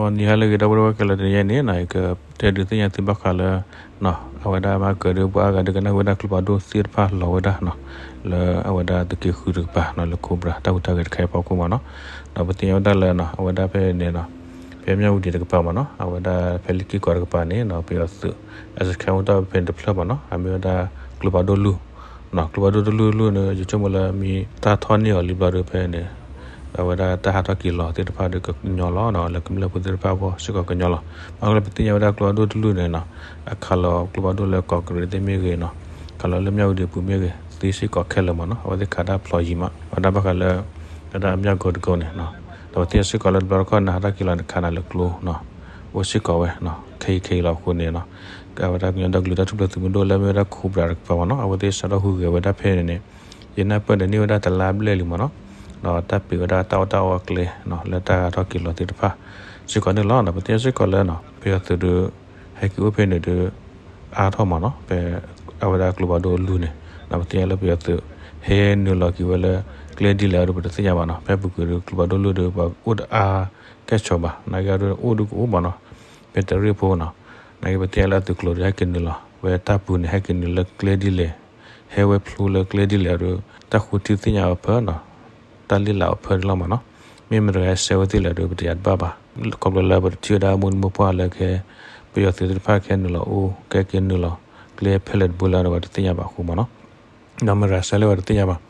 နံၤဟါလၢအဂ့ၤ ဒီပုၢ်ဝဲၢ်ခဲလၢာ်, တနံၤအံၤန့ၣ် ယကတဲဒုးသ့ၣ်ညါသုဘၣ်ဃးလၢ အဝဲဒၣ်မၤကၢၤဒီး ပှၤအါဂၤဒုးကနၣ်ဝဲဒၣ်ကျိဖးဒိၣ်သ့ၣ်တဖၣ်လီၤဝဲဒၣ် လၢအဝဲဒၣ်သုးက့ဃုတကပၤ လၢ Cobra တၢ်ဟူးတၢ်ဂဲၤတခါအံၤအဖီခိၣ်မ့ၢ်နီၤ. ဒီးပသ့ၣ်ညါဝဲဒၣ်လၢ အဝဲဒၣ်ဖဲန့ၣ် ဖဲမၠၣ်ဝတံၤတကပၤမ့ၢ်နီၤ, အဝဲဒၣ်ဖဲလ့ၣ်က့ၢ်ကီးတကပၤန့ၣ် ပယီၤသုး အစခန်းအိၣ်တ့ၢ်ဖဲန့ၣ်တဖျၢၣ်မ့ၢ်နီၤ, အမ့ၢ်ဝဲဒၣ်ကျိဖးဒိၣ်လွံၢ် ကျိဖးဒိၣ်တလွံၢ်လွံၢ်န့ၣ် ယဆိကမိၣ်လၢမ့ၢ်တၢ်ထီၣ်န့ၢ်အီၤလံဘျီဒီးဖဲန့ၣ် အဝဲဒၣ်တၢ်ဟးထီၣ်က့ၤလီၤသ့ၣ်တဖၣ်ဒီးကညီလီၤ, လၢကမျၢၢ်ဖိသ့ၣ်တဖၣ်အဂီၢ်စ့ၢ်ကီးကညီလီၤ. ဘၣ်ဃိလၢပသ့ၣ်ညါဝဲဒၣ်ကျိဖးဒိၣ်တလွံၢ်န့ၣ်နီၤ, အခးလီၤကျိဖးဒိၣ်လၢကီးကရ့းသ့ၣ်မ့ၢ်ဂ့ၤနီၤ, ခးလီၤလၢမၠၣ်ဝတံၤအပူၤမ့ၢ်ဂ့ၤ သ့စ့ၢ်ကီးခဲလၢာ်မ့ၢ်နီၤ, အဝဲသ့ၣ်ခးတၢ်ဖျိးယံၤမး ဝဲဒၣ်ဘၣ်ဃးလၢ ဝဲဒၣ်အမၠၣ်ကီးတကပၤန့ၣ်နီၤ. ဒီးပသ့ၣ်ညါစ့ၢ်ကီးလၢတဘျီတခီၣ်န့ၣ် ဟးထီၣ်က့ၤလီၤန့ၣ် ခးနၤလၢကျိ အိၣ်စ့ၢ်ကီးဝဲ ခဲအံၤခဲအံၤလီၤအဃိန့ၣ်နီၤ, အဝဲဒၣ်ကညီဒီကလုာ်တၢ်ထူၣ်ဖျဲးသုးမုၢ်ဒိၣ်လၢမ့ၢ်ဝဲဒၣ် Cobra တကပၤမ့ၢ်နီၤ, အဝဲသ့ၣ်စးထီၣ်ဟူးဂဲၤဝဲဒၣ်ဖဲန့ၣ်န့ၣ် ယနၢ်ပၢၢ်န့ၣ်န့ၢ်ဝဲဒၣ်တလါဘျဲၣ်လံမ့ၢ်နီၤ, ဒီးတၢ်ပံးဝဲဒၣ်တၢ်အီၣ်တၢ်အီအကျဲ လၢတၢ်ဟးထီၣ်က့ၤလီၤသ့ၣ်တဖၣ်စ့ၢ်ကီးန့ၣ်လီၤ. ပသ့ၣ်ညါစ့ၢ်ကီးလၢ ပယီၤသုးဒီး ဟဲက့ၤအိၣ်ဖဲန့ၣ်ဒီး အါထီၣ်မ့ၢ်နီၤ, ဖဲအဝဲဒၣ်ကျိဖးဒိၣ်လွံၢ်န့ၣ် ပသ့ၣ်ညါလၢပယီၤသုး ဟဲနုာ်လီၤက့ၤဝဲလၢကျဲဒ်လဲၣ်အဒိ ပတသ့ၣ်ညါဘၣ်နီၤ, ဖဲပူၤကွံာ်ဒီးကျိဖးဒိၣ်လွံၢ်ဒီး ပှၤအိၣ်တအါကဲၣ်ဆိးဘၣ်, နာ်က့အဒိ အိၣ်ဒုကအိၣ်မ့ၢ်နီၤ, ဖဲတရ့ၣ်ဖိနီၤ, နာ်က့ပသ့ၣ်ညါလၢအသုးကျိၤဒီး ဟဲက့ၤနုာ်လီၤဝဲတၢ်ပူၤန့ၣ် ဟဲက့ၤနုာ်လၢကျဲဒ်လဲၣ်, ဟဲဝဲဖျိလၢကျဲဒ်လဲၣ်အဒိ တၢ်ဃုထံသ့ၣ်ညါအီၤဖဲနီၤ တၢ်လ့ၣ်လးအီၤဖဲန့ၣ်လီၤမ့ၢ်နီၤ, မ့ၢ်မတၤဂၤဟဲဆှၢဝဲသ့ၣ်လဲၣ်ဒီး ပတယၤတဘၣ်ဘၣ်, ခီဖျိလၢပတထံၣ်ဝဲဒၣ်မိၢ်နံၤမိၢ်ပှၢ်လၢကဲ ပယီၤသုးသ့ၣ်တဖၣ်ကဟဲနုာ်လီၤအိၣ် ကဟဲက့ၤနုာ်လီၤကျဲဖဲလဲၣ်တဘိလၢအဒိ ပတသ့ၣ်ညါဘၣ်အဃိမ့ၢ်နီၤ, ဒီးမတၤဂၤဆှၢလဲၣ်ဝဲတသ့ၣ်ညါဘၣ်.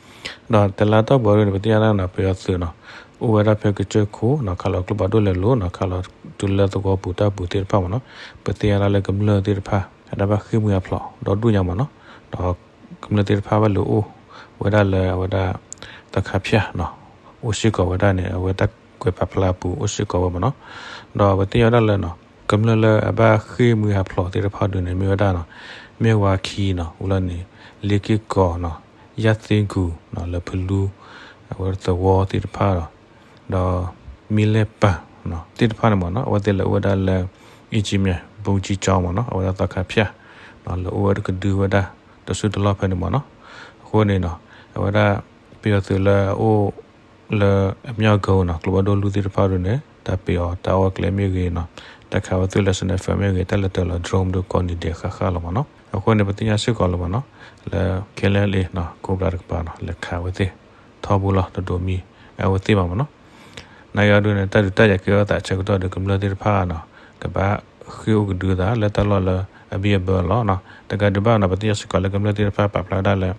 ဒီးတလါတီၢ်ပူၤအဒိန့ၣ် ပသ့ၣ်ညါဒၣ်နီၤ ပယီၤသုးနီၤ အိၣ်ဝဲဒၣ်ဖဲကစၢၢ်ခိၣ်နီၤ, ခးလီၤကျိဖးဒိၣ်လဲၤလိၤနီၤ, ခးလီၤတုၤလၢသဝီပူၤတၢ်ပူၤသ့ၣ်တဖၣ်မ့ၢ်နီၤ, ပသ့ၣ်ညါဒၣ်လၢကမျၢၢ်သ့ၣ်တဖၣ် ဟဲဒၣ်ဘၣ်ဃ့ၢ်မှံဟးဖျိးဒီဒူၣ်ညါမ့ၢ်နီၤ, ဒီးကမျၢၢ်သ့ၣ်တဖၣ်ဘၣ်လဲၤအိၣ်ဝဲဒၣ်လၢအဝဲဒၣ် သီခါဖၠၣ်နီၤ, အိၣ်စ့ၢ်ကီးဝဲဒၣ်န့ၣ် အဝဲတၢ်ကွဲးပာ်ဖျါအပူၤအိၣ်စ့ၢ်ကီးဝဲမ့ၢ်နီၤ, ဒီးပသ့ၣ်ညါဝဲဒၣ်လၢနီၤ ကမျၢၢ်လၢအဘၣ်ဃ့ၢ်မှံဟးဖျိးသ့ၣ်တဖၣ်ဒုန့ၣ် မ့ၢ်ဝဲဒၣ်နီၤ မ့ၢ်ဝါခံနီၤ, ဝံၤလီၤန့ၣ် လ့ၣ်က့ၢ်ကီးနီၤ, ယၣ်သ့ၣ်ကူၣ်နီၤ လၢဖလူ အဝဲသဝီသ့ၣ်တဖၣ်ဒီး ဒီးမ့ၢ်လဲၣ်ပၢ်သ့ၣ်တဖၣ်န့ၣ်မ့ၢ်နီၤ, အဝဲသ့ၣ်လဲၤအိၣ်ဝဲဒၣ်လၢ အံၣ်ကၠံမ့ၢ် ဘိကၠံကၠီမ့ၢ်နီၤ, အဝဲဒၣ်သီခါဖၠၣ် လဲၤအိၣ်ဝဲတကဒုဝဲဒၣ် တဆူတလီၢ်ဖဲန့ၣ်မ့ၢ်နီၤ, အဃိန့ၣ်နီၤ အဝဲဒၣ် ပယီၤသုးလၢအအိၣ် လၢအမၠၣ်ကီးနီၤ ကျိဖးဒိၣ်လွံၢ်သ့ၣ်တဖၣ်ဒုန့ၣ် တၢ်ပံးအီၤတၢ်အီၣ်ကျဲမ့ၢ်ဂ့ၤနီၤ, တၢ်ခးဝဲသ့ၣ်လၢ sniper မ့ၢ်ဂ့ၤ, တၢ်လဲၤတၢၤလီၤ drone ဒုကိးနံၤဒဲးဃၣ်ဃၣ်လီၤမ့ၢ်နီၤ, အဃိန့ၣ် ပသ့ၣ်ညါစ့ၢ်ကီးလီၤမ့ၢ်နီၤ, လၢ KNLA နီၤ Cobra တကပၤနီၤ လဲၤခးဝဲသ့ၣ် ထီဘိလီၤ တဒိးမံအဝဲသ့ၣ်ဘၣ်မ့ၢ်နီၤ, နာ်က့အဒုန့ၣ် တၢ်ဒုးတၢ်ယၤကဲထီၣ်သးဆၢကတီၢ်ဒီး ကမျၢၢ်သ့ၣ်တဖၣ်နီၤ ကဘၣ်ဃ့ၢ်အိၣ်ကဒုသးလၢတၢ်လီၢ်လၢအဘံၣ်အဘၢလီၤနီၤ, တကးဒံးဘၣ်နီၤ ပသ့ၣ်ညါစ့ၢ်ကီးလၢကမျၢၢ်သ့ၣ်တဖၣ်ပာ်ဖျါဒၣ်လၢ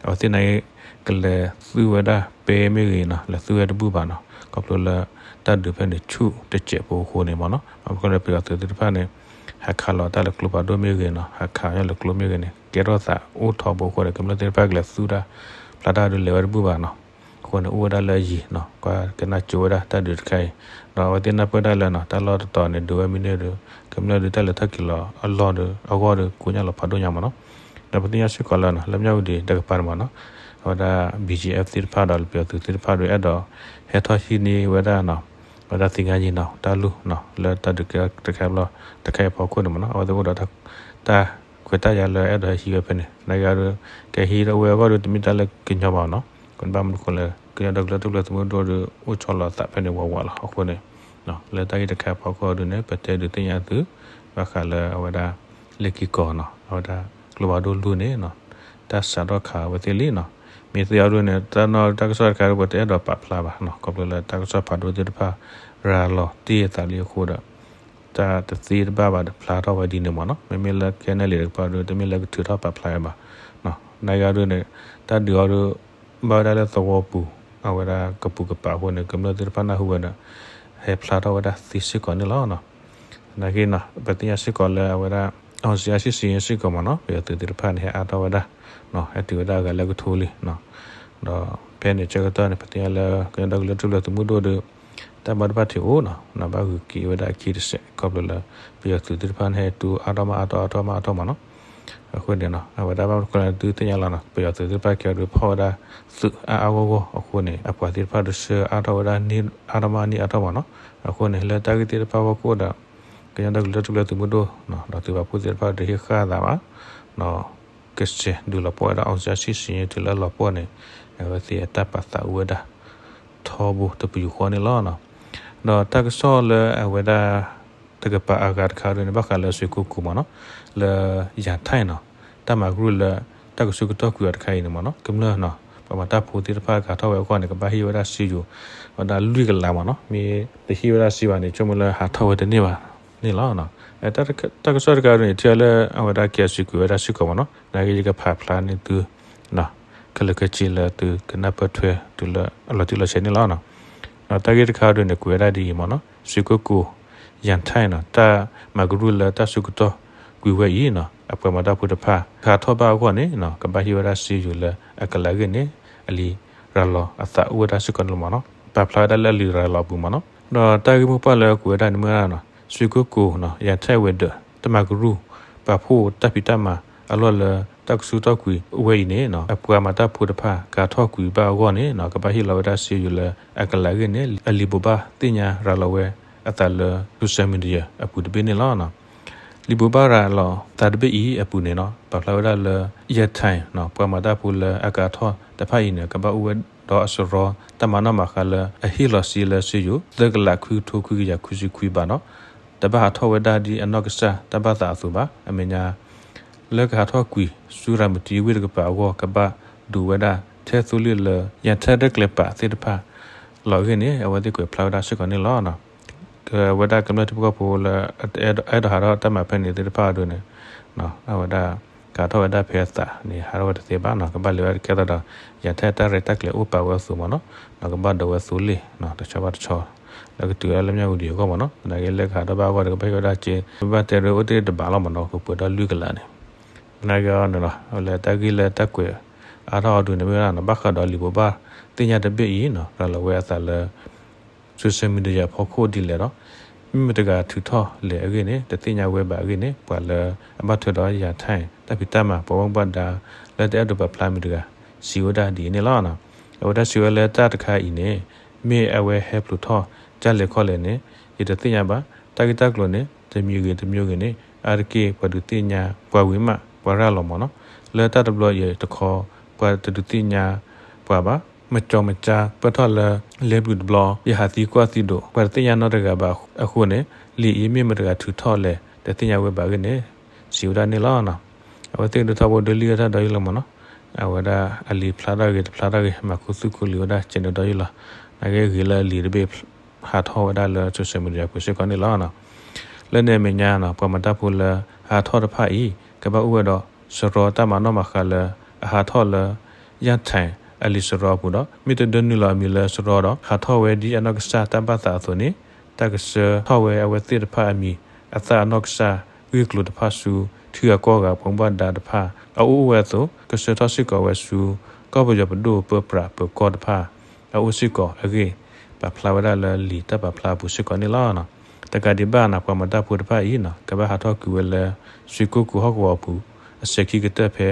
အဝဲသ့ၣ်နာ်က့ ကလဲၤသူဝဲဒၣ်ပဲမ့ၢ်ဂ့ၤနီၤ လဲၤသူဝဲတဘူၣ်ဘၣ်နီၤ, ခီဖျိလၢ တၢ်ဒုးဖဲန့ၣ်ဆူၣ်တစဲးဖိအဃိန့ၣ်မ့ၢ်နီၤ, ဘၣ်မနုၤဃိလဲၣ် ပယီၤသုးသ့ၣ်တဖၣ်န့ၣ် ဟးခးလီၤတၢ်လၢကျိဖးဒိၣ်မ့ၢ်ဂ့ၤနီၤ ဟးခးညီလၢကျိမ့ၢ်ဂ့ၤန့ၣ် ကဲထီၣ်သးအိၣ်ထီဘိအဃိန့ၣ် ကမျၢၢ်သ့ၣ်တဖၣ်ကလဲၤသူတၢ် ဖျါတၢ်ဒုးလဲၤဝဲတဘူၣ်ဘၣ်နီၤ, အဃိန့ၣ် အိၣ်ဝဲဒၣ်လၢအယံၤနီၤ ကွၢ်ကနၣ်ကၠိဝဲဒၣ်တၢ်ဒုးတခါအံၤ, ဒီးအဝဲသ့ၣ်နၢ်ပၢၢ်ဒၣ်လၢနီၤ တၢ်လီၢ်တတီၤန့ၣ် ဒုးဝဲမ့ၢ်န့ၢ်ဒီး ကမျၢၢ်ဒုးတၢ်လဲၤထီၣ်က့ၤလီၤအလီၢ်ဒီး အဂီၢ်ဒီး ကိညၢ်လီၤဖးဒိၣ်ညါမ့ၢ်နီၤ, ဒီးပသ့ၣ်ညါစ့ၢ်ကီးလၢနီၤ လၢမၠၣ်ဝတံၤတကပၤန့ၣ်မ့ၢ်နီၤ အဝဲဒၣ် ဘီၣ်ကၠံၣ်အဲၣ်ၣ် သ့ၣ်တဖၣ်ဒီး ပယီၤသုးသ့ၣ်တဖၣ်ဒီး အဲၣ်ဒိးဟဲထီၣ်ဟံးန့ၢ်ဝဲဒၣ်နီၤ အဝဲဒၣ်သင်္ဃန်းညီနောင် တၢ်လူၢ်နီၤ လၢတၢ်ဒုးကဲထီၣ်တခါဘျီ တခါအံၤအဖီခိၣ်န့ၣ်မ့ၢ်နီၤ အဝဲသ့ၣ်အိၣ်ဒီး တၢ်ခွဲးတၢ်ယာ်လၢအဲၣ်ဒိးဟဲဟံးဝဲဖဲန့ၣ် နာ်က့ဒီး ကဟံးထီၣ်ဝဲအဂီၢ်ဒီး တမ့ၢ်တၢ်လၢကညီဘၣ်နီၤ, ကဘၣ်မနုၤဃိလဲၣ် ကညီဒီကလုာ်တၢ်ထူၣ်ဖျဲးသုးမုၢ်ဒိၣ်ဒီး အိၣ်ဆီလီၤအသးဖဲန့ၣ်ဝးဝးလီၤ. အဃိန့ၣ် လၢတၢ်ဂ့ၢ်တခါအဖီခိၣ်ဒုးန့ၣ် ပတဲဒုးသ့ၣ်ညါသု ဘၣ်ဃးလၢအဝဲဒၣ် လ့ၣ်က့ၢ်ကီးနီၤ အဝဲဒၣ်ကျိဖးဒိၣ်လွံၢ်န့ၣ်နီၤ တၢ်စးထီၣ်ခးဝဲသ့ၣ်လံနီၤ, မ့ၢ်သ့အီၤဒုးန့ၣ် တၢ်နီၢ်တၢ်ကစီၣ်တခါဒီး ပတအဲၣ်ဒိးပာ်ဖျါဘၣ်နီၤ, ခီဖျိလၢတၢ်ကစီၣ်ဖးဒိၣ်သ့ၣ်တဖၣ် ရၤလီၤတ့ၢ်အသးလံအဃိဒီး တၢ်တသ့တဘၣ်ဘၣ်ဒီးဖျါထီၣ်ဝဲဒ်န့ၣ်မ့ၢ်နီၤ, မ့မ့ၢ်လၢ KNLA တကပၤဒီး တမ့ၢ်လၢကထုးထီၣ်ပာ်ဖျါဝဲဘၣ်နီၤ, နာ်က့အီၤဒုးန့ၣ် တၢ်ဒုးအီၤဒီး ဘၣ်ဝဲဒၣ်လၢသဝီပူၤ အဝဲဒၣ်ကပူၤကပၤအဃိန့ၣ် ကမျၢၢ်သ့ၣ်တဖၣ်နၢ်ဟူဝဲဒီး ဟဲဖျါထီၣ်ဝဲဒၣ်သ့စ့ၢ်ကီးန့ၣ်လီၤ. နာ်က့နီၤ ပသ့ၣ်ညါစ့ၢ်ကီးလၢအဝဲဒၣ် အောင်ဇေယျစစ်ဆင်ရေး စ့ၢ်ကီးမ့ၢ်နီၤ ပယီၤသုးသ့ၣ်တဖၣ်န့ၣ် ဟဲအါထီၣ်ဝဲဒၣ် ဟဲတုၤဝဲဒၣ်အဂၤလၢကထိလံနီၤ, ဒီးဖဲန့ၣ်ဆၢကတီၢ်န့ၣ် ပသ့ၣ်ညါလၢ ကညီဒီကလုာ်တၢ်ထူၣ်ဖျဲးသုးမုၢ်ဒိၣ်ဒီး တၢ်ဘၣ်ဒိဘၣ်ထံးအိၣ်နီၤ, ဘၣ်ဂုာ်က့ၤဝဲဒၣ်အခံတစဲး ခီဖျိလၢ ပယီၤသုးသ့ၣ်တဖၣ်န့ၣ် ဟဲတုၤအါထီၣ်မးအါထီၣ်အါထီၣ်မးအါထီၣ်မ့ၢ်နီၤ, အဃိန့ၣ်နီၤ အဝဲဒၣ်ဘၣ်မနုၤဃိလဲၣ် သုသ့ၣ်ညါလီၤနီၤ ပယီၤသုးသ့ၣ်တဖၣ်ကဲအီၤဒီးဖီၣ်ဝဲဒၣ်သုးအါအါဂီၢ်ဂီၢ်အဃိန့ၣ် အပှၤသ့ၣ်တဖၣ်ဒီးဆှၢအါထီၣ်ဝဲဒၣ်န့ၢ်အါထီၣ်မးအါထီၣ်မးနီၤ, အဃိန့ၣ် လၢတၢ်ဂ့ၢ်သ့ၣ်တဖၣ်အဖီခိၣ်ဒီး ကညီဒီကလုာ်တၢ်ထူၣ်ဖျဲးသုးမုၢ်ဒိၣ်နီၤ ဒီးသုးပာ်ဖှိၣ်သ့ၣ်တဖၣ်ဒီးတဟ့ၣ်ဃာ်အသးဘၣ်, ဒီး ကစဲးဒုးလီၤပှီၢ်ဝဲဒၣ် အောင်ဇေယျစစ်ဆင်ရေး တုၤလၢလီၤပှီၢ်န့ၣ် အဝဲသ့ၣ်အတၢ်ပာ်သးအိၣ်ဝဲဒၣ် ထီဘိတပယူာ်ဃီန့ၣ်လီၤ. ဒီးတၢ်ကစီၣ်လၢအဝဲဒၣ် တကပၤအဂၤတခါဒ်န့ၣ် ဘၣ်ဃးလၢစွ့ၣ်ကိကိၣ်မ့ၢ်နီၤ, လၢ ယၤထဲၣ်နီၤ, တၢ်မၤကရူၢ်လၢ တၢ်ကဆူကတီၢ်ကွံာ်အီၤတခါအံၤန့ၣ်မ့ၢ်နီၤ, ကမျၢၢ်နီၤ, ပှၤမၤတၢ်ဖိသ့ၣ်တဖၣ်ကဟးထီၣ်ဝဲအဂီၢ်န့ၣ် ကဘၣ်ဟ့ၣ်ဝဲဒၣ်စ့ယိၤ ဝဲဒၣ်လွံၢ်ကလးမ့ၢ်နီၤ, မ့ၢ်တဟ့ၣ်ဝဲဒၣ်စ့ဘၣ်န့ၣ် ဆိကမိၣ်လၢဟးထီၣ်ဝဲတန့ၢ်ဘၣ်န့ၣ်လီၤ. တၢ်ကစီၣ်တခါဒ်န့ၣ် ထံၣ်လၢအဝဲဒၣ် ကဲစံကွံာ်ဝဲဒၣ်စ့ၢ်ကီးမ့ၢ်နီၤ, နာ်က့ယကဖးဖျါန့ၢ်သု ခဲလၢာ်ခဲဆ့လၢသုကနၢ်ပၢၢ်ထွဲတုၤလၢအလီၤတံၢ်လီၤဆဲးန့ၣ်လီၤ. ဒီးတၢ်ဂ့ၢ်တခါဒ်န့ၣ် ကွဲးဝဲဒၣ်ဒ်အံၤမ့ၢ်နီၤ, စွ့ၣ်ကိကိၣ် ယၤထဲၣ်နီၤ, တၢ်မၤကရူၢ်လၢတၢ်ဆူကတီၢ်ကွံာ်ဝဲအံၤနီၤ, အပှၤမၤတၢ်ဖိတဖၣ် ကဟးထီၣ်ဘၣ်အဂီၢ်န့ၣ်နီၤ ကဘၣ်ဟ့ၣ်ဝဲဒၣ်စ့ယိၤလၢအကလးအဂ့ၢ်န့ၣ် အလံာ်ရၤလီၤအသးအိၣ်ဝဲဒၣ်စ့ၢ်ကီးန့ၣ်လီၤမ့ၢ်နီၤ, ပာ်ဖျါဝဲဒၣ်လၢအလံာ်ရၤလီၤအပူၤမ့ၢ်နီၤ. ဒီးတၢ်ဂ့ၢ်မိၢ်ပှၢ်လၢကွဲးဝဲဒၣ်န့ၣ်မ့ၢ်ဝဲဒၣ်နီၤ, စွ့ၣ်ကိကိၣ်နီၤ ယၤထဲၣ်ဝဲၤဒၢး တၢ်မၤကရူၢ် ပာ်ဖှိၣ်တၢ်ဖံးတၢ်မၤအလီၢ်လၢ တၢ်ကဆူကတီၢ်ကွံာ်ဝဲအံၤန့ၣ်နီၤ အပှၤမၤတၢ်ဖိတဖၣ် ကဟးထီၣ်ကွံာ်ဘၣ်အဂီၢ်န့ၣ်နီၤ ကဘၣ်ဟ့ၣ်လီၤဝဲဒၣ်စ့ယိၤလၢအကလးအဂ့ၢ်န့ၣ် အလံာ်ဘိးဘၣ်သ့ၣ်ညါရၤလီၤဝဲအသးလၢ social media အပူၤတဘ့ၣ်န့ၣ်လီၤ. လံာ်ဘိးဘၣ်ရၤလီၤသးတဘ့ၣ်အံၤအပူၤန့ၣ်နီၤ ပာ်ဖျါဝဲဒၣ်လၢ ယၤထဲၣ်နီၤ ပှၤမၤတၢ်ဖိလၢအကဟးထီၣ်တဖၣ်အံၤန့ၣ် ကဘၣ်အိၣ်ဝဲဒီးအစရီတၢ်မၤနီၣ်မၤဃါလၢ အဟ့ၣ်လီၤစ့လၢစ့ယိၤ သၢကလးခွံကထိခွံကယၤခွံဆံခွံဘးနီၤ, တဘၣ်ဟးထီၣ်ဝဲဒၣ်ဒ်အနီၢ်ကစၢ်တၢ်ဘၣ်သးအသိးဘၣ်. အမဲာ်ညါ လၢကဟးထီၣ်ကွံာ်ဆူရၤမတံဝ့ၢ်တကပၤအဂီၢ် ကဘၣ်ဒုးဝဲဒၣ်ထဲသိလ့ၣ်လၢ ယၤထဲၣ်ရဲၣ်ကျဲၤပာ်သ့ၣ်တဖၣ်လီၤအဂ့ၢ်န့ၣ် အဝဲသ့ၣ်ကွဲးဖျါဝဲဒၣ်စ့ၢ်ကီးန့ၣ်လီၤ. အဝဲဒၣ်ကမျၢၢ်ထံဖိကီၢ်ဖိလၢ အဲၣ်ဒိးဟးထီၣ်တၢ်မၤဖဲန့ၣ်သ့ၣ်တဖၣ်အဒိန့ၣ် အဝဲဒၣ် ကဟးထီၣ်ဝဲဒၣ်ဖဲအသးန့ၣ် ဟးထီၣ်ဝဲတသ့ဘၣ်နီၤ, ကဘၣ်လဲၤဝဲဒၣ်ကဲသးဒီး ယၤထဲၣ်တၢ်ရဲၣ်တၢ်ကျဲၤအိၣ်ပာ်ဝဲအသိးမ့ၢ်နီၤ, ဒီးကဘၣ်ဒိးဝဲသိလ့ၣ် တဆီဘၣ်တဆီ လၢကတုၤဝဲဒၣ်လၢမၠၣ်ဝတံၤအဂီၢ်မ့ၢ်နီၤ, သနာ်က့လၢကဟးထီၣ်ဘၣ်အဂီၢ်ဒီး ကဘၣ်ဟ့ၣ်ဝဲဒၣ်စ့ ဘၣ်တဲရၢအိၣ်တ့ၢ်တဘးလီၤမ့ၢ်နီၤ, ကပှဲၤဒီးလွံၢ်ကလးန့ၣ်, သနာ်က့န့ၣ်လီၤ, လၢတၢ်ဂ့ၢ်လၢတၢ်ကွဲးအါထီၣ်အဒိန့ၣ်မ့ၢ်ဝဲဒၣ်နီၤ, ဘၣ်ဃးဒီးလံာ်ဘိးဘၣ်သ့ၣ်ညါတဘ့ၣ်အံၤနီၤ ရၤလီၤဝဲအသးလၢ social media အဖီခိၣ်ဒ်လဲၣ်ဒီး မ့ၢ်မတဂၤထုးထီၣ်လဲၤအဂ့ၢ်န့ၣ် တသ့ၣ်ညါဝဲဘၣ်အဂ့ၢ်န့ၣ် ပှၤလၢအဘၣ်ထွဲဒီးယၤထဲၣ်တၢ်ဖံးတၢ်မၤ ပှၤဘၣ်မူဘၣ်ဒါ လၢတအဲၣ်ဒိးပာ်ဖျါမံၤတဂၤ စံးဝဲဒၣ်ဒ်အံၤန့ၣ်လီၤ. အဝဲဒၣ်စံးဝဲလၢတၢ်တခါအံၤန့ၣ် မ့ၢ်အဝဲဟဲဖျိးထီၣ်ဒ်လဲၣ်ခီလဲၣ်န့ၣ် ယတသ့ၣ်ညါဘၣ်. တၢ်ဂ့ၢ်တၢ်ကျိၤန့ၣ် တမံၤဂ့ၤတမံၤဂ့ၤန့ၣ် အါတက့ၢ်ပှၤဒုးသ့ၣ်ညါပှၤဝံၤမး ပှၤရၤလီၤမ့ၢ်နီၤ. လၢတၢ်တဘျီအံၤတခီ ပှၤတဒုးသ့ၣ်ညါပှၤဘၣ်. မကၠီမကၠါပၢၢ်ထီၣ်လၢ လဲၤဘျုးတဘျီ ယဟးသံကွၢ်သံဒိး ပှၤတသ့ၣ်ညါနီတဂၤဘၣ်အဃိန့ၣ် လံာ်အံၤမ့ၢ်မတဂၤထုးထီၣ်လဲၣ် တသ့ၣ်ညါဝဲဘၣ်အဂ့ၢ်န့ၣ် စံးဝဲဒၣ်န့ၣ်လီၤ. အဝဲသ့ၣ်ဒုးထီဘိဒုးလံၣ်ဝဲတၢ်ဒီးယုၢ်လီၤမ့ၢ်နီၤ. အဝဲဒၣ်အလံာ်ဖျါထီၣ်ဂ့ၤတဖျါထီၣ်ဂ့ၤ မၤခူသူၣ်ခူလံာ်ဝဲဒၣ်ကဲန့ၣ်ဒီးယုၢ်လီၤ. နာ်က့ဂ့ၤလၢအလံာ်တဘ့ၣ်ဟးထီၣ်ဝဲဒၣ်လၢ social media ပူၤစ့ၢ်ကီးန့ၣ်လီၤ. လၢန့ၣ်အမဲာ်ညါနီၤ ပှၤမၤတၢ်ဖိလၢအဟးထီၣ်တဖၣ်အံၤ ကဘၣ်အိၣ်ဝဲဒီးစရီတၢ်မၤနီၣ်မၤဃါလၢ အဟးထီၣ်လၢ ယၣ်ထဲၣ်အလံာ်စရီအပူၤဒီး မ့ၢ်တဒၢနုာ်လီၤအမံၤလၢစရီဒီး ဟးထီၣ်ဝဲဒ်အနီၢ်ကစၢ်တၢ်ဘၣ်သးအသိးန့ၣ် တၢ်ကဆှၢထီၣ်ဝဲအဝဲသ့ၣ်တဖၣ်အမံၤ အသၣ်အနီၢ်ကစၢ်ဂ့ၢ်ကျိၤတဖၣ်ဆူ ထံဂၤကီၢ်ဂၤပှၤဘၣ်မူဘၣ်ဒါတဖၣ် အအိၣ်အိၣ်ဝဲအသိး ကဆှၢထီၣ်စ့ၢ်ကီးဝဲဆူ ကီၢ်ပယီၤပဒိၣ်ပၢပြးပၢၤကီၢ်တဖၣ် အအိၣ်စ့ၢ်ကီးအဂ့ၢ် ပာ်ဖျါဝဲဒၣ်လၢလံာ်တၢ်ပာ်ဖျါအပူၤစ့ၢ်ကီးန့ၣ်လီၤ. တကးဒံးဘၣ်န့ၣ် ပှၤမၤတၢ်ဖိတဖၣ်အံၤန့ၣ် ကဘၣ်ဟးထီၣ်ကွံာ်ဝဲလၢ စွ့ၣ်ကိၣ်ကိၤဟီၣ်ကဝီၤအပူၤ အစဲၤခံကတၢၢ်ဖဲ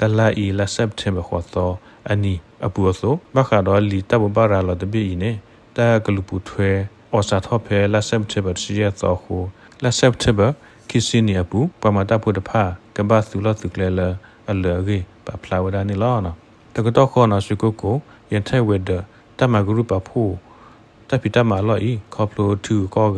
တလါအံၤ လါ September ဃိးသီအနံၤအပူၤအသိး ဘၣ်ဃးဒီးလံာ်တၢ်ဘိးဘၣ်ရၤလီၤတဘ့ၣ်အံၤန့ၣ် တၢ်ကလူၤပိာ်ထွဲ အီၣ်စးထီၣ်ဖဲလါ September တဆံယဲၢ်သီအဃိ လါ September ခံဆံနံၤအပူၤ ပှၤမၤတၢ်ဖိတဖၣ် ကဘၣ်သုးလီၢ်သုးကျဲလၢအလၢာ်အဂ့ၢ် ပာ်ဖျါဝဲဒၣ်န့ၣ်လီၤ. တကတီၢ်ဃီန့ၣ် စွ့ၣ်ကိၣ်ကိၤ ယဲၢ်ထဲၣ်ဝဲၤဒၢး တၢ်မၤကရူၢ်ပာ်ဖှိၣ် တၢ်ဖံးတၢ်မၤအလီၢ်အံၤ ခီဖျိထံဂုၤကီၢ်ဂၤ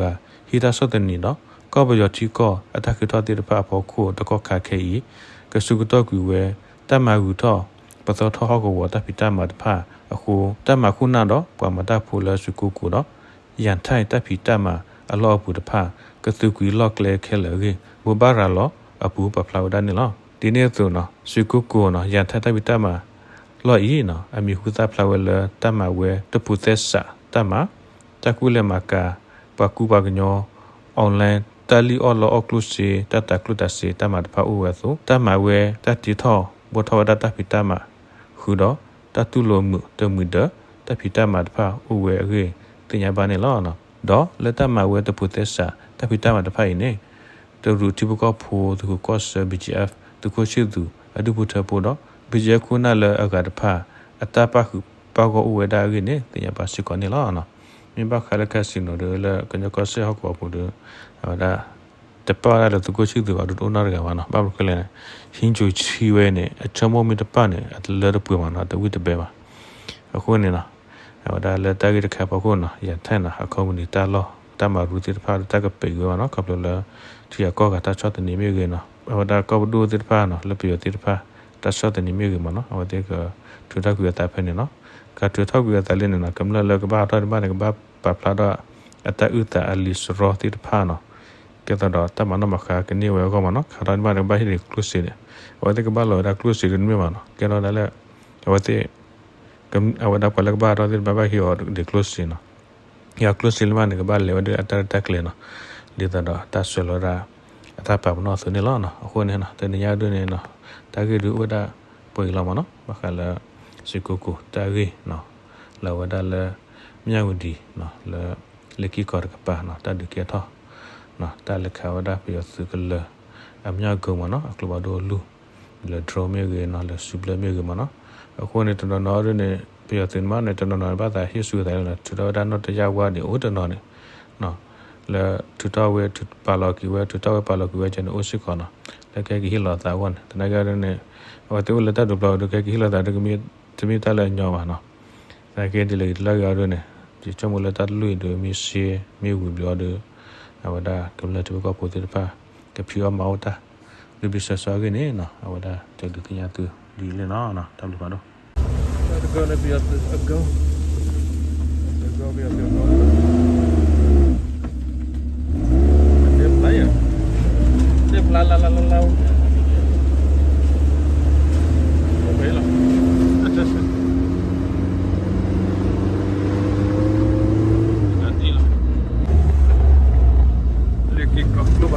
ဟံးတၢ်ဆီၣ်သနံးဒီး ကီၢ်ပယီၤထံကီၢ်အတၢ်ဃ့ထီၣ်သ့ၣ်တဖၣ်အဖီခိၣ်တကီၢ်ခါခဲအံၤ ကဆၢကတီၢ်ကွံာ်ဝဲ တၢ်မၤဂုၤထီၣ် ပသီထီၣ်ဟီၣ်ကဝီၤတၢ်ဖံးတၢ်မၤတဖၣ်အဃိ တၢ်မၤခိၣ်နၢ်ဒီးပှၤမၤတၢ်ဖိလၢစွ့ၣ်ကိၣ်ကိၤဒီး ယဲၢ်ထဲၣ်တၢ်ဖံးတၢ်မၤအလီၢ်အပူၤတဖၣ် ကသုးကွံာ်လီၢ်ကျဲခဲလၢာ်အဂ့ၢ် ဘိးဘၣ်ရၤလီၤအပူၤပာ်ဖျါဝဲဒၣ်န့ၣ်လီၤ. ဒ်န့ၣ်အသိးန့ၣ် စွ့ၣ်ကိၣ်ကိၤန့ၣ် ယဲၢ်ထဲၣ်တၢ်ဖံးတၢ်မၤလီၢ်အံၤန့ၣ် အမံၤဟူသၣ်ဖျါဝဲလၢတၢ်မၤဝဲတဖိးသဲစးတၢ်မၤ, တၢ်ကူၣ်လဲၤမၤကၤ ပှၤကူပှၤကညီ online တၢ်လံၣ်အီၣ်လီအီၣ်ကျိၣ်စ့ တၢ်တၤကျိၣ်တၤစ့တၢ်မၤတဖၣ်အိၣ်ဝဲအသိး တၢ်မၤဝဲတၢ်တ့ထီၣ်ဘှီထီၣ်ဝဲဒၣ်တၢ်ဖံးတၢ်မၤ ဃုာ်ဒီး တၢ်တူၢ်လိာ်မုာ်တမုာ်ဒၢး တၢ်ဖံးတၢ်မၤတဖၣ်အိၣ်ဝဲအဂ့ၢ်သ့ၣ်ညါဘၣ်န့ၣ်လီၤ. ဒီးလၢတၢ်မၤဝဲတဖိးသဲစး တၢ်ဖံးတၢ်မၤတဖၣ်အံၤန့ၣ် တရူးထံဖိကီၢ်ဖိ သုးခိၣ်ကီၢ်ဆၢ BGF သုးခိၣ်ဆံၣ်သူး အဒူၣ်ဖိထၢဖိဒီး BGF ခိၣ်နၢ်လၢအဂၤတဖၣ် အတၢ်ပာ်ဃုာ်ပာ်ဂီၢ်အိၣ်ဝဲဒၣ်အဂ့ၢ်န့ၣ် သ့ၣ်ညါဘၣ်စ့ၢ်ကီးန့ၣ်လီၤ. မ့ၢ်ဘၣ်ဃးလၢ casino ဒီးလၢကညီကီၢ်စဲၣ်ဟီၣ်ကဝီၤပူၤဒီး အဝဲဒၣ် တပာ်ဝဲဒၣ်လၢသုးခိၣ်ဆံၣ်သူးအဒိၣ်တအိၣ်နီတဂၤဘၣ်နီၤ. ဘၣ်မနုၤလဲၣ်န့ၣ် ဟံးကၠိဆံဝဲန့ၣ် အဆိကမိၣ်မ့ၢ်တပာ်န့ၣ် အတလၢတပှဲၤဘၣ်နီၤ, အတဝံၣ်တဘဲဘၣ်. အဃိန့ၣ်နီၤ အဝဲဒၣ်လၢတၢ်ဂ့ၢ်တခါအဖီခိၣ်နီၤ ယၤထဲနီၤ အခီပနံၣ်တၢ်လီၢ် တၢ်မၤရူသ့ၣ်တဖၣ်ဒီးတၢ်ကပဲာ်က့ၤဝဲမ့ၢ်နီၤ ခီဖျိလၢ ထံဂၤကီၢ်ဂၤတၢ်ဆီၣ်သနံးမ့ၢ်ဂ့ၤနီၤ အဝဲဒၣ်ကီၢ်ပဒိၣ်သ့ၣ်တဖၣ်နီၤ လၢပယီၤသ့ၣ်တဖၣ် တၢ်ဆီၣ်သနံးမ့ၢ်ဂ့ၤမ့ၢ်နီၤ အဝဲသ့ၣ်ကထုးထီၣ်ကွံာ်အသးဖဲန့ၣ်နီၤ ကထုးထီၣ်ကွံာ်အသးလၢန့ၣ်နီၤ ကမျၢၢ်လၢကဘၣ်ထီၣ်ဒံးဘၣ်န့ၣ် ကဘၣ်ပာ်ဖျါထီၣ် အတၢ်အုၣ်သးအလံာ်စရီသ့ၣ်တဖၣ်နီၤ ကဲသိးဒီးတၢ်မၤနီၣ်မၤဃါကန့ၢ်ဝဲအဂီၢ်မ့ၢ်နီၤ ခးထီၣ်ဒံးဘၣ်န့ၣ် ကဘၣ်ဟ့ၣ်ဒံးကျိၣ်စ့န့ၣ် အဝဲသ့ၣ်ကဘၣ်လီၤဝဲဒၣ်ကျိၣ်စ့ဒ်န့ၣ်မ့ၢ်မ့ၢ်နီၤ ကဲထီၣ်ဒၣ်လၢ အဝဲသ့ၣ် အဝဲဒၣ်ပှၤလၢကဘၣ်ထီၣ်သ့ၣ်တဖၣ်ဘၣ်ဟ့ၣ်အီၤဒံးကျိၣ်စ့နီၤ ဟ့ၣ်အီၤကျိၣ်စ့လၢမ့ၢ်န့ၣ် ကဘၣ်လဲၤဝဲဒၣ်အတၢ်ရဲၣ်တၢ်ကျဲၤနီၤ ဒ်သိးဒီးတၢ်ဆှၢလီၤဝဲဒၣ် အတၢ်ပာ်ပနီၣ်အသိးန့ၣ်လီၤနီၤ အဃိန့ၣ်နီၤ တနံၤညါဒ်န့ၣ်နီၤ တၢ်ဂ့ၢ်ဒုးအိၣ်ဝဲဒၣ်ပှဲၤအံၤလီၤမ့ၢ်နီၤ ဘၣ်ဃးလၢ စ့ၢ်ကီးကိၣ်တၢ်ဂ့ၢ်နီၤ လၢအဝဲဒၣ်လၢ မၠၣ်ဝတံၤနီၤ လၢ လ့ၢ်က့ၢ်ကီၢ်တကပၤနီၤ တၢ်ဒုးကဲထီၣ် တၢ်လဲၤခးဝဲဒၣ်ပယီၤသုးကလၢၤ အမၠၣ်ကိၣ်မ့ၢ်နီၤ အကျိဘၣ်ဒိၣ်အလူၢ် လၢ drone မ့ၢ်ဂ့ၤနီၤ လၢစုဘျၢမ့ၢ်ဂ့ၤမ့ၢ်နီၤ အဃိန့ၣ်တနီၤနီၤဒ်န့ၣ် ပယီၤသုးန့ၣ်မ့ၢ်န့ၣ် တနီၤနီၤန့ၣ် ဘၣ်သးဟ့ၣ်ဆူၣ်အသးလၢနီၤ ထုးထီၣ်ဝဲဒၣ်နီၣ်တယၢ်ဝါဒံးအိၣ်တနီၤန့ၣ် လၢထုးထီၣ်ဝဲပာ်လီၤက့ၤဝဲ ထုးထီၣ်ဝဲပာ်လီၤက့ၤဝဲကဲန့ၣ်အိၣ်စ့ၢ်ကီးနီၤ လၢကဟဲက့ၤဟ့ၣ်လီၤသးအဂီၢ်န့ၣ် သနာ်က့ဒ်န့ၣ် အဝဲသ့ၣ်အိၣ်လၢတၢ်ဒုးပျီအီၤဒုး ကဟဲက့ၤဟ့ၣ်လီၤသးဒုး တမ့ၢ်တၢ်လၢအညီဘၣ်နီၤ သနာ်က့ဒ်လဲၣ်ဂ့ၤတလၢဂ့ၤအီၤဒ်န့ၣ် ယဆိကမိၣ်လၢတၢ်တလူၢ်အံၤဒုး မ့ၢ်စ့မ့ၢ်ဝံၤဘျီအီၤဒုး အဝဲဒၣ်ကမျၢၢ်ထံဖိကီၢ်ဖိသ့ၣ်တဖၣ် ကဖံးအီၣ်မၤအီၣ်တၢ် ဂ့ၢ်ဘျုးစၢၤစၢၤအဂ့ၢ်န့ၣ်နီၤ အဝဲဒၣ်ကဒုးသ့ၣ်ညါသုဒ်လဲၣ်နီၤ တၢ်ဘျုးဖးဒိၣ် တၢ်တကၢၢ်လၢပယီၤသုးအကၢၢ် တကၢၢ်ပယီၤသုးအကၢၢ် သ့ၣ်ဖျါယၤ သ့ၣ်ဖျါလါလါလါလါ အိၣ်ဖဲလီၤ တၢ်တ့လီၤ လ့ၢ်က့ၢ်ကီၢ်ကျိဘၣ်ဒိၣ်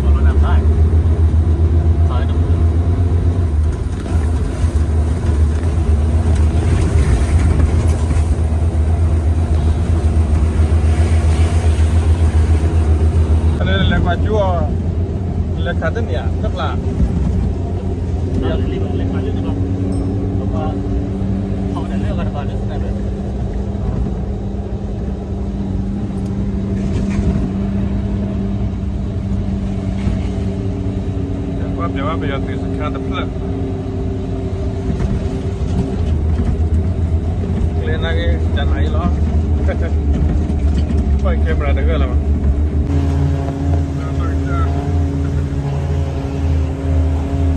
အကၢၢ် လဲၤကွၢ်ကၠူအီၤ လဲၤခးတန့ၢ်ဧါ တဖျါ ကွၢ်ပျဲဝဲပယီၤသုးစခန်းတဖျၢၣ် ကျဲနာ်က့ တနၤအံၤလီၤ ကွၢ် camera တဂၤလီၤ